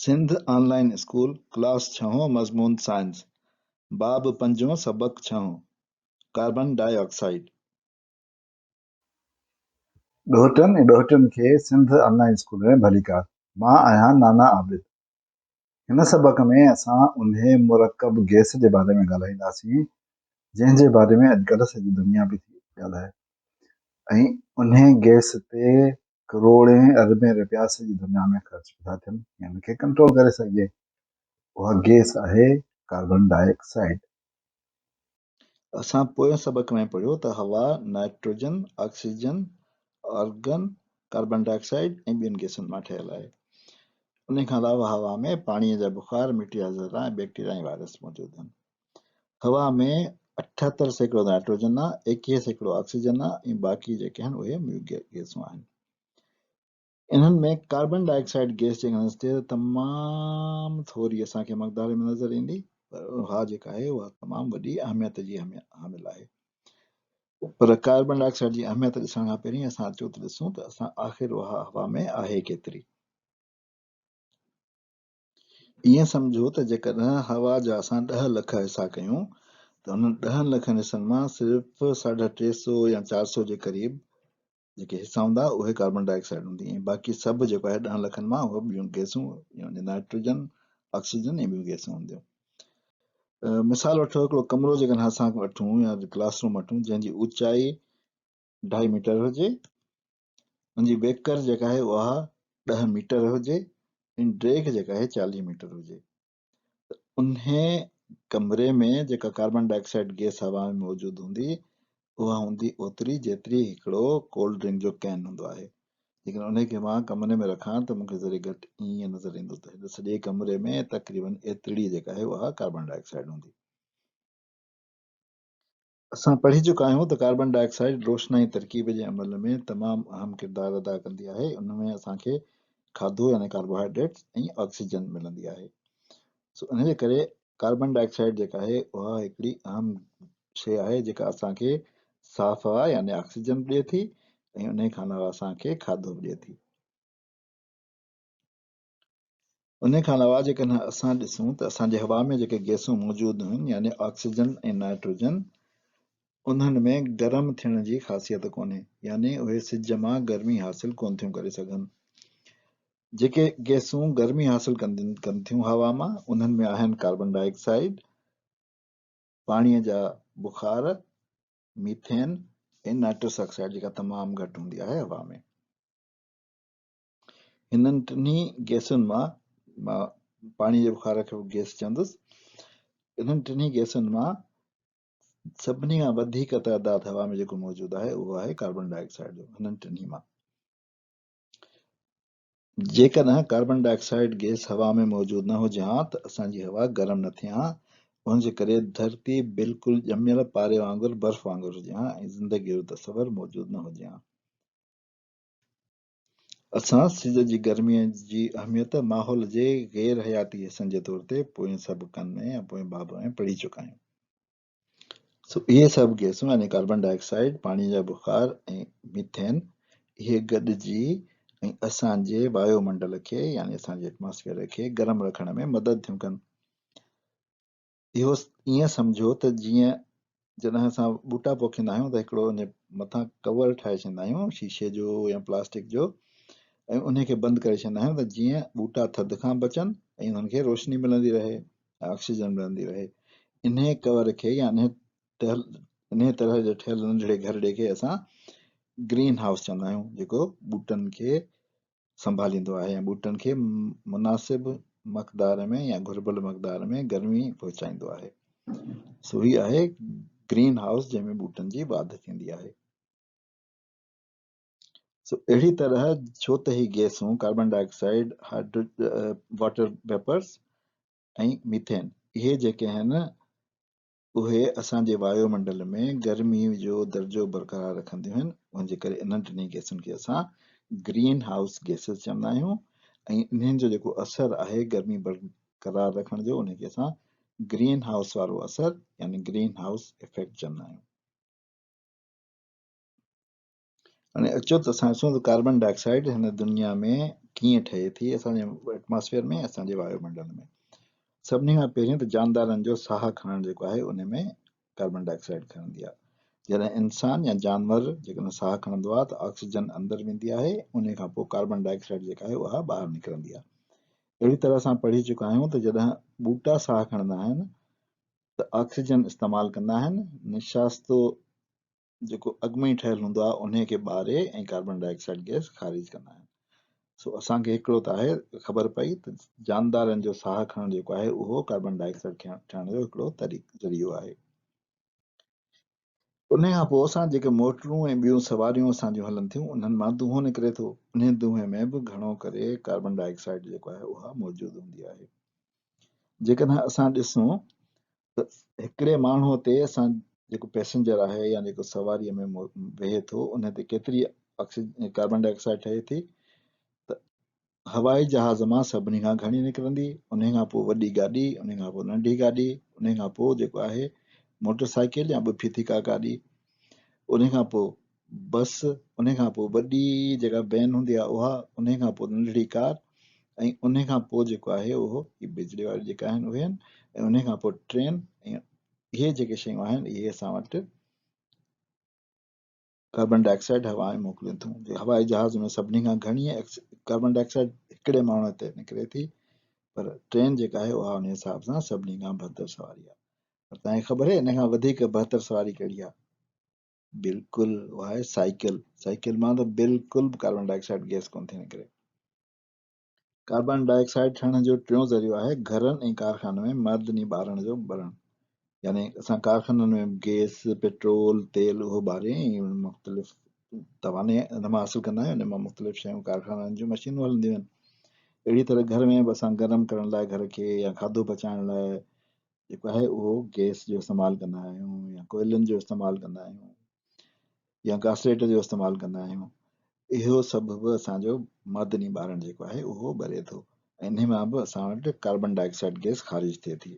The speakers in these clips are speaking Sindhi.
سنڌ آن لائين اسڪول ڪلاس ڇهون مضمون سائنس باب پنجون سبق ڇهون ڪاربن ڊاء آڪسائيڊ. ڏوهٽن ۽ ڏوهٽين کي سنڌ آن لائين اسڪول ۾ ڀليڪار. مان آهيان نانا عابد. هن سبق ۾ اسان انهي مرڪب گئس جي باري ۾ ڳالهائينداسين جنهن جي باري ۾ اڄڪلهه سڄي دنيا پئي ٿي ڳالهائي ۽ انهي گئس تي ڪروڙين اربين رپيا سڄي دنيا ۾ خرچ به ٿا ٿين ۽ ان کي ڪنٽرول ڪري سگهجي. اها گئس آهي ڪاربن ڊاء آڪسائيڊ. اسان پوئين سبق ۾ پڙهيو ته هوا nitrogen, oxygen, argon, carbon dioxide ۽ ٻين گئسن مان ٺهيل آهي. ان کان علاوه هوا ۾ پاڻيء جا بخار، مٽيء جا ذرا ۽ بيڪٽيريا ۽ وائرس موجود آهن. هوا ۾ 78% نائٽروجن آهي، 21% آڪسيجن آهي ۽ باقي جيڪي آهن اهي ٻيون گئسون آهن. انهن ۾ ڪاربن ڊاء آڪسائيڊ گئس جيڪڏهن ڏسجي ته تمام ٿوري اسان کي مقدار ۾ نظر ايندي، پر اها جيڪا آهي اها تمام وڏي اهميت جي حامل آهي. پر ڪاربن ڊاء آڪسائيڊ جي اهميت ڏسڻ کان پهرين اسان اچو ته ڏسون ته اسان آخر اها هوا ۾ آهي ڪيتري. ائين سمجهو ته جيڪڏهن هوا جا اسان 10 لک حصا ڪيون ته انهن 10 لکن حصن مان صرف 350 يا 400 جي قريب جيڪي حصا هوندا اهي ڪاربن ڊاء آڪسائيڊ هوندي ۽ باقي سڀ جيڪو آهي 10 لکن مان اهي ٻيون گئسون يعني نائٽروجن، آڪسيجن ۽ ٻيون گئسون هونديون. مثال وٺو هڪڙو ڪمرو جيڪڏهن اسان وٺون يا ڪلاس روم وٺون جنهن جي اوچائي 2.5 ميٽر هجي، ان جي ويڪر جيڪا آهي اها 10 ميٽر هجي ۽ ڊيگهه جيڪا آهي 40 ميٽر هجي ته انهي ڪمري ۾ جيڪا ڪاربن ڊاء آڪسائيڊ گئس هوا ۾ موجود هوندي اها هوندي اوتري جيتري هڪڙو ڪولڊ ڊرنڪ جو ڪين هوندو آهي. جيڪڏهن انهي کي مان ڪمري ۾ رکان ته مون کي ذري گهٽ ائين نظر ايندو ته هن سڄي ڪمري ۾ تقريبن ايتري جيڪا آهي اها ڪاربن ڊاء آڪسائيڊ هوندي. اسان پڙهي چڪا آهيون ته ڪاربن ڊاء آڪسائيڊ روشنائي ترڪيب جي عمل ۾ تمام اهم ڪردار ادا ڪندي آهي. ان ۾ اسان کي کاڌو يعني ڪاربوهائيڊريٽس ۽ آڪسيجن ملندي آهي. سو ان جي ڪري ڪاربن ڊاء آڪسائيڊ جيڪا آهي اها هڪڙي اهم شيء آهي جيڪا اسان کي صاف هوا يعني آڪسيجن به ڏئي ٿي ۽ انهي کان علاوه اسان کي کاڌو به ڏئي ٿي. انهي کان علاوه جيڪڏهن اسان ڏسون ته اسان جي هوا ۾ جيڪي گئسون موجود آهن يعني آڪسيجن ۽ نائٽروجن انهن ۾ گرم ٿيڻ جي خاصيت ڪونهي يعني اهي سج مان گرمي حاصل ڪونه ٿيون ڪري سگهن. جيڪي گئسون گرمي حاصل ڪن ٿيون هوا مان انهن ۾ آهن ڪاربن ڊاء آڪسائيڊ، پاڻيء جا بخار، ميٿين ۽ نائٽرس آڪسائيڊ جيڪا تمام گهٽ هوندي آهي هوا ۾. هنن ٽنهي گئسن مان، مان پاڻي جي بخار کي به گئس چوندس، انهن ٽنهي گئسن مان سڀني کان وڌيڪ تعداد هوا ۾ جيڪو موجود آهي اهو آهي ڪاربن ڊاء آڪسائيڊ جو. هنن ٽنهي مان جيڪڏهن ڪاربن ڊاء آڪسائيڊ گئس هوا ۾ موجود نه هجي ها ته اسان جي هوا گرم نه ٿئي ها، ان جي ڪري ڌرتي بلڪل ڄميل پاري وانگر برف وانگر هجي ها ۽ زندگي جو تصور موجود نه هجي ها. اسان سج جي گرميء جي اهميت ماحول جي غير حياتي حصن جي طور تي پوئين سبقن ۾ يا پوئين باب ۾ پڙهي چڪا آهيون. سو اهي سڀ گئسون يعني ڪاربن ڊاء آڪسائيڊ، پاڻي جا بخار ۽ ميٿين اهي گڏجي ۽ اسان جي وايو منڊل کي يعني اسان جي ايٽماسفيئر کي گرم رکڻ ۾ مدد ٿيون ڪن. اهو ائين سمجهو ته جيئن جڏهن اسان ٻوٽا پوکيندا آهيون ته هڪڙو ان جي مٿان ڪور ٺاهي ڇڏيندا آهيون شيشي جو يا پلاسٽڪ جو ۽ ان کي بند ڪري ڇڏيندا آهيون ته جيئن ٻوٽا ٿڌ کان بچن ۽ انهن کي روشني ملندي رهي ۽ آڪسيجن ملندي رهي. انهي ڪور کي يا انهي طرح جي ٺهيل ننڍڙي گهرڙي کي اسان گرين هائوس چوندا آهيون جيڪو ٻوٽن کي سنڀاليندو آهي يا ٻوٽن کي مناسب مقدار ۾ يا گهربل مقدار ۾ گرمي پهچائيندو آهي. سو هي آهي گرين هائوس جنهن ۾ ٻوٽن جي واڌ ٿيندي آهي. سو اهڙي طرح ڇو ته هي گئسون carbon dioxide, water vapours ۽ methane اهي جيڪي آهن اهي اسان جي وايو منڊل ۾ گرمي جو درجو برقرار رکنديون آهن، ان جي ڪري انهن ٽنهي گئسن کي اسان گرين هائوس گئسز چوندا آهيون ۽ انهن جو جيڪو اثر آهي گرمي برقرار رکڻ جو ان کي اسان گرين هائوس وارو اثر يعني گرين هائوس افيڪٽ چوندا آهيون. هاڻي اچو ته اسان ڏسون ته ڪاربن ڊاء آڪسائيڊ هن دنيا ۾ ڪيئن ٺهي ٿي اسان جي ايٽماسفيئر ۾ اسان جي وايومنڊل ۾. سڀني کان پهرين ته جاندارن جو ساهه کڻڻ جيڪو آهي ان ۾ ڪاربن ڊاء آڪسائيڊ کڻندي آهي. جڏهن انسان يا جانور جيڪڏهن ساهه کڻندو آهي ته آڪسيجن اندر ويندي آهي، ان کان پوء ڪاربن ڊاء آڪسائيڊ جيڪا آهي اها ٻاهر نڪرندي آهي. اهڙي طرح اسان پڙهي چڪا آهيون ته جڏهن ٻوٽا ساهه کڻندا آهن ته آڪسيجن استعمال ڪندا آهن، نشاستو جيڪو اڳ ۾ ئي ٺهيل هوندو آهي انهي کي ٻاري ۽ ڪاربن ڊاء آڪسائيڊ گئس خارج ڪندا آهن. سو اسان کي هڪڙو ته آهي خبر پئي ته جاندارن جو ساهه کڻڻ جيڪو آهي اهو ڪاربن ڊاء آڪسائيڊ ٺهڻ جو هڪڙو طريقو ذريعو آهي. انهي کان پوء اسان جيڪي موٽرون ۽ ٻيون سواريون اسان جون هلن ٿيون انهن مان دونهون نڪري ٿو. انهي دونهين ۾ به گهڻو ڪري ڪاربن ڊاء آڪسائيڊ جيڪو آهي اها موجود هوندي آهي. جيڪڏهن اسان ڏسون ته هڪڙي ماڻهوء تي اسان جيڪو پئسينجر آهي يا جيڪو سواريء ۾ ويهي ٿو ان تي ڪيتري آڪسيجن ڪاربن ڊاء آڪسائيڊ ٺهي ٿي ته هوائي جهاز مان سڀني کان گهڻي نڪرندي، ان کان پوء وڏي گاڏي، ان کان پوء ننڍي گاڏي، ان کان پوء جيڪو آهي موٽر سائيڪل يا ٻه ڦيٿي ڪا گاڏي، ان کان پوء بس، ان کان پوء وڏي جيڪا وين هوندي آهي اها، ان کان پوء ننڍڙي ڪار ۽ ان کان پوء جيڪو آهي اهو هي بجلي واري جيڪا آهن اهي آهن ۽ ان کان پوء ٽرين ۽ اهي جيڪي شيون آهن اهي اسان وٽ ڪاربن ڊاء آڪسائيڊ هوا ۾ موڪلين ٿيون. هوائي جهاز ۾ سڀني کان گهڻي ڪاربن ڊاء آڪسائيڊ هڪڙي ماڻهوء تي نڪري ٿي پر ٽرين جيڪا آهي اها ان حساب سان سڀني کان بهتر سواري آهي. پر توهان کي خبر آهي ان کان وڌيڪ بهتر سواري ڪهڙي آهي؟ بلڪل اها آهي سائيڪل. سائيڪل مان ته بلڪل به ڪاربن ڊاء آڪسائيڊ گئس ڪونه ٿي نڪري. ڪاربن ڊاء آڪسائيڊ ٺهڻ جو ٽيون ذريعو آهي گهرن ۽ ڪارخانن ۾ معدني ٻارڻ جو ٻرڻ. يعني اسان ڪارخانن ۾ گئس، پيٽرول، تيل اهو ٻاري ۽ مختلف توانائي ان مان حاصل ڪندا آهيون، ان مان مختلف شيون ڪارخانن جون مشينون هلنديون آهن. اهڙي طرح گهر ۾ به اسان گرم ڪرڻ لاء گهر کي يا کاڌو پچائڻ لاء جيڪو آهي اهو گئس جو استعمال ڪندا آهيون يا ڪوئلن جو استعمال ڪندا آهيون يا گاسليٽ جو استعمال ڪندا آهيون. اهو سڀ به اسان جو معدني ٻارڻ جيڪو آهي اهو ٻري ٿو ۽ انهي مان به اسان وٽ ڪاربن ڊاء آڪسائيڊ گئس خارج ٿئي ٿي.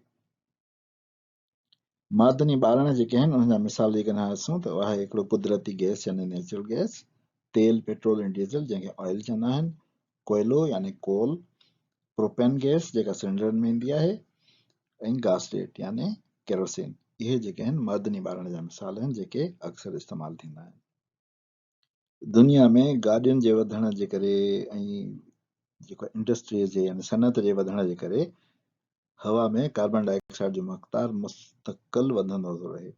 معدني ٻارڻ جيڪي آهن انهن جا مثال جيڪڏهن ڏسون ته اها آهي هڪڙو قدرتي گئس يعني نيچرل گئس، تيل، پيٽرول ۽ ڊيزل جنهن کي آئل چوندا آهن، ڪوئلو يعني ڪول، پروپين گئس جيڪا سلينڊرن ۾ ايندي آهي ۽ گاسليٽ يعني ڪيروسين. اهي جيڪي آهن معدني ٻارڻ جا مثال آهن جيڪي اڪثر استعمال ٿيندا آهن. دنيا ۾ گاڏين جي وڌڻ جي ڪري ۽ جيڪو انڊسٽريز جي يعني صنعت جي وڌڻ جي ڪري هوا ۾ ڪاربن ڊاء آڪسائيڊ جو مقدار مستقل وڌندو ٿو رهي.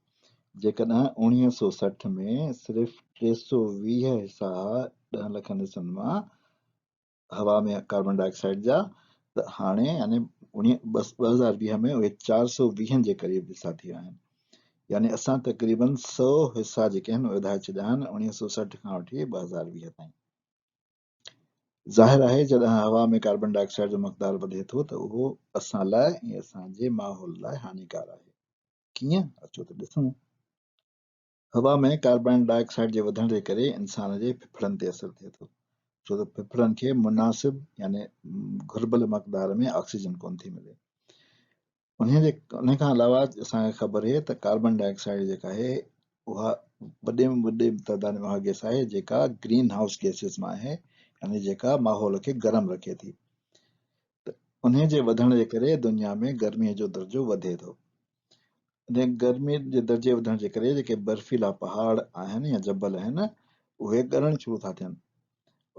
جيڪڏهن 1960 ۾ صرف 320 حصا ڏهن لکن حصن مان هوا ۾ ڪاربن ڊاء آڪسائيڊ جا ته هاڻي يعني 2020 ۾ اهي 420 جي قريب حصا ٿي ويا آهن. يعني اسان تقريبن 100 حصا جيڪي آهن اهي وڌائي ڇڏيا آهن 1960 کان وٺي 2020 تائين. ظاهر آهي جڏهن هوا ۾ ڪاربن ڊاء آڪسائيڊ جو مقدار وڌي ٿو ته اهو اسان لاء ۽ اسان جي ماحول لاء هاڃيڪار آهي. ڪيئن؟ اچو ته ڏسون. هوا ۾ ڪاربان ڊاء آڪسائيڊ جي وڌڻ جي ڪري انسان جي ڦڦڙن تي اثر ٿئي ٿو، ڇو ته ڦڦڙن کي مناسب يعني گهربل مقدار ۾ آڪسيجن ڪونه ٿي ملي. انهي کان علاوه اسان کي خبر آهي ته ڪاربان ڊاء آڪسائيڊ جيڪا آهي اها وڏي ۾ وڏي تعداد ۾ اها گئس آهي جيڪا گرين هائوس گئسز مان آهي يعني جيڪا ماحول کي گرم رکي ٿي ته انهي جي وڌڻ جي ڪري دنيا ۾ گرمي جو درجو وڌي ٿو. انهي گرمي جي درجي وڌڻ جي ڪري جيڪي برفيلا پهاڙ آهن يا جبل آهن اهي ڳرڻ شروع ٿا ٿين.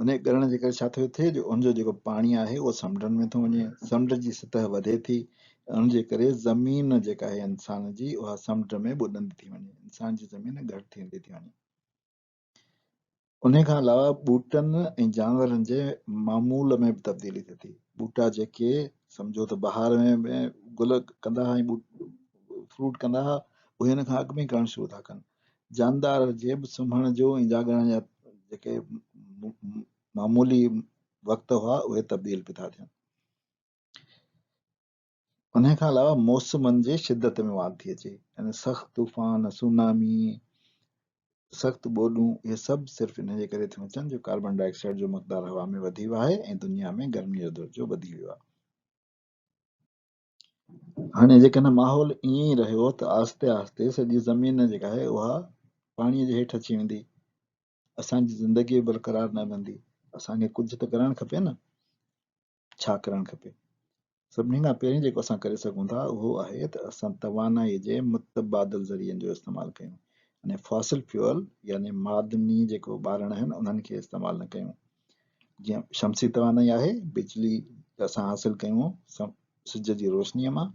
انهي ڳرڻ جي ڪري ڇا ٿو ٿئي جو ان جو جيڪو پاڻي آهي اهو سمنڊن ۾ ٿو وڃي، سمنڊ جي سطح وڌي ٿي ان جي ڪري زمين جيڪا آهي انسان جي اها سمنڊ ۾ ٻڏندي ٿي وڃي، انسان جي زمين گهٽ ٿيندي ٿي وڃي. انهي کان علاوه ٻوٽن ۽ جانورن جي معمول ۾ به تبديلي ٿئي ٿي. ٻوٽا جيڪي سمجهو ته بهار ۾ گل ڪندا هئا ۽ فروٽ ڪندا هئا اهي ان کان اڳ ۾ ڪرڻ شروع ٿا ڪن. جاندار جي به سمهڻ جو ۽ جاڳڻ جا جيڪي معمولي وقت هئا اهي تبديل به ٿا ٿين. انهي کان علاوه موسمن جي شدت ۾ واڌ ٿي اچي يعني سخت طوفان، سونامي، سخت ٻوڏون اهي سڀ صرف انهي جي ڪري ٿيون اچن جو ڪاربان ڊاء آڪسائيڊ جو مقدار هوا ۾ وڌي ويو آهي ۽ دنيا ۾ گرمي جو درجو وڌي ويو آهي. هاڻي جيڪڏهن ماحول ائين ئي رهيو ته آهستي آهستي سڄي زمين جيڪا آهي اها پاڻي جي هيٺ اچي ويندي. اسان جي زندگي به برقرار نه رهندي. اسان کي ڪجهه ته ڪرڻ کپي نه. ڇا ڪرڻ کپي؟ سڀني کان پهرين جيڪو اسان ڪري سگهون ٿا اهو آهي ته اسان توانائي جي متبادل ذريعن جو استعمال ڪيون يعني فاسل فيول يعني معدني جيڪو ٻارڻ آهن انهن کي استعمال نه ڪيون. جيئن شمسي توانائي آهي، بجلي اسان حاصل ڪيون سج جي روشنيء مان.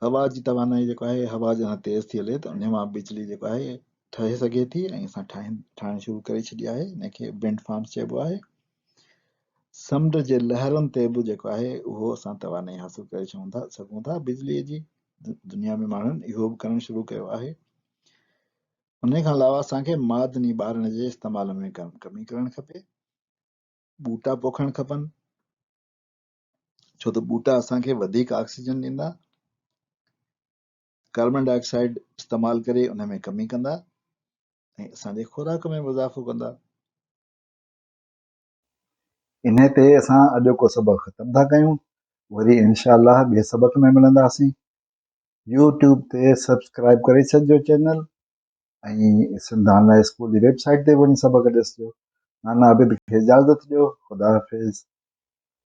هوا جي توانائي جيڪو آهي هوا جڏهن تيز ٿي هلي ته ان مان بجلي جيڪو آهي ٺهي سگهي ٿي ۽ اسان ٺاهن ٺاهڻ شروع ڪري ڇڏي آهي ان کي ونڊ فارمز چئبو آهي. سمنڊ جي لهرن تي به جيڪو آهي اهو اسان توانائي حاصل ڪري ڇڏون ٿا سگهون ٿا بجلي جي. دنيا ۾ ماڻهن اهو به ڪرڻ شروع ڪيو آهي. ان کان علاوه اسان کي معدني ٻارڻ جي استعمال ۾ ڪمي ڪرڻ کپي. ٻوٽا پوکڻ کپن. ڇو ته ٻوٽا اسان کي وڌيڪ آڪسيجن ڏيندا، ڪاربان ڊاء آڪسائيڊ استعمال ڪري ان ۾ ڪمي ڪندا ۽ اسان جي خوراڪ ۾ به اضافو ڪندا. انهي تي اسان اڄوڪو سبق ختم ٿا ڪيون. وري انشاء الله ٻئي سبق ۾ ملنداسين. يوٽيوب تي سبسڪرائب ڪري ڇڏجو چينل ۽ سنڌ آن لائين اسڪول جي ويب سائيٽ تي وڃي سبق ڏسجو. نانا عابد کي اجازت ڏيو. خدا حافظ.